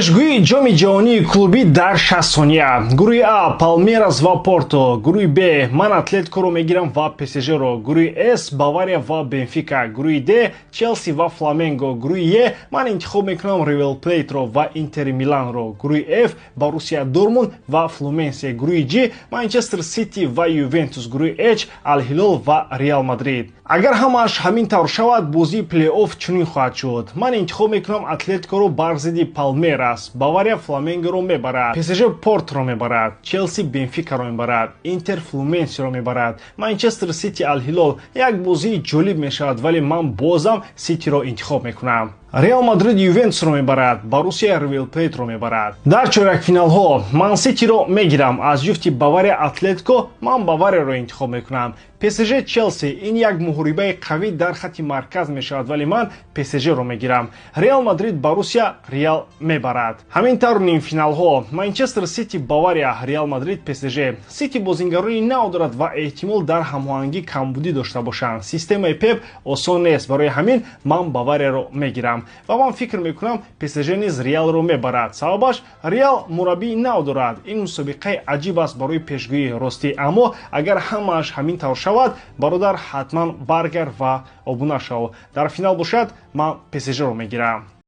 Пешгӯии Ҷоми ҷаҳонии клубӣ дар 60 сония. Гурӯҳи А: Палмерас ва Порто. Гурӯҳи Б: ман Атлетикоро мегирам ва ПСЖро. Гурӯҳи С: Бавария ва Бенфика. Гурӯҳи Д: Челси ва Фламенго. Гурӯҳи Е: ман интихоб мекунам Ривер Плейтро ва Интери Миланро. Гурӯҳи Ф: Боруссия Дортмунд ва Флуменсе. Гурӯҳи Ҷ: Манчестер Сити ва Ювентус. Гурӯҳи Ҳ: Алҳилол ва Реал Мадрид. Агар ҳамааш ҳамин тавр шавад, бозии плей-офф чунин хоҳад шуд: ман интихоб мекунам Атлетикоро бар зидди Палмерас, Бавария Фламенгоро мебарад, ПСЖ Порторо мебарад, Челси Бенфикаро мебарад, Интер Флуменсиро мебарад, Манчестер Сити Алҳилол як бозии ҷолиб мешавад, вале ман бозам Ситиро интихоб мекунам. Реал Мадрид Ювентусро мебарад, Боруссия Ривер Плейтро мебарад. Дар чорякфиналҳо ман Ситиро мегирам. Аз ҷуфти Бавария Атлетико ман Баварияро интихоб мекунам. ПСЖ Челси ин як муҳорибаи қавӣ дар хатти марказ мешавад, вале ман ПСЖро мегирам. Реал Мадрид Боруссия, Реал мебарад. Ҳамин тавр, нимфиналҳо: Манчестер Сити Бавария, Реал Мадрид ПСЖ. Сити бозингарони нав дорад ва эҳтимол дар ҳамоҳангӣ камбудӣ дошта бошанд. Системаи Пеп осон нест, барои ҳамин ман Баварияро мегирам ва ман фикр мекунам, ПСЖ низ Реалро мебарад. Сабабаш, Реал мураббии нав дорад. Ин мусобиқаи аҷиб аст барои пешгӯии ростӣ, аммо агар ҳамааш ҳамин тавр шавад, бародар, ҳатман баргард ва обуна шав. Дар финал бошад, ман ПСЖро мегирам.